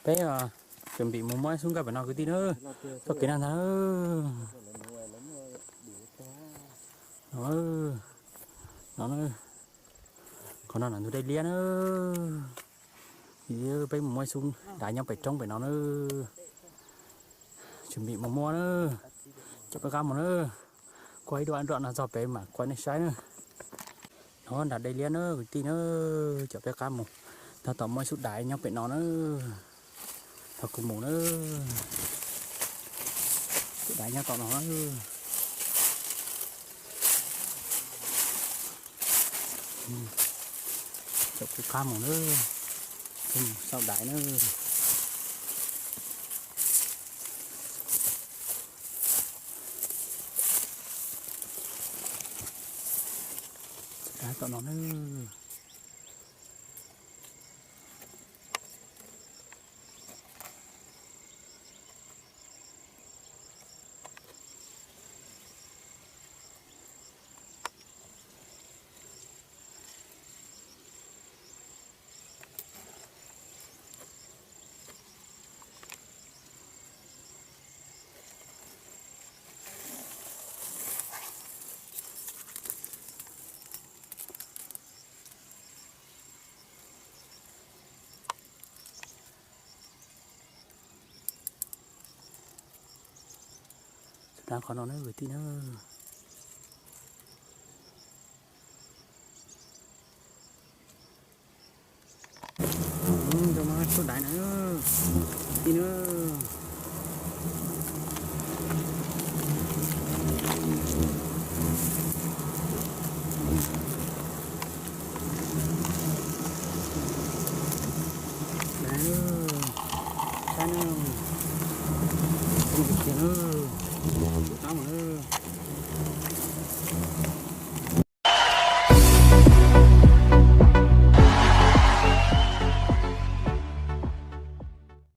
Peb tsuas npim mus muab ib xub nkaj pem no kwv tij na. Txoj kev nag ntag. No, no, qhov no ntug dej liab na. Peb mus muab ib xub dav nyob pem roob pem no na. Tsuas npim mus muab na. Coj peb qab mus na. Kuaj ib duam nroj no txog pem mam kuaj nej saib na. No nram dej liab na kwv tij na. Coj peb qab mus. Tab tom muaj ib xub dav nyob pem no na. Thaum kuv mus na, xub dav nyob tom no na. Coj kuv qab mus na. Kuv mus xauj dav na. Xub dav tom no na. Xub dav qhov no na kwv tij na. Xub dav na, tij na. Dav, saib na, tus kiag na, tus qab mus.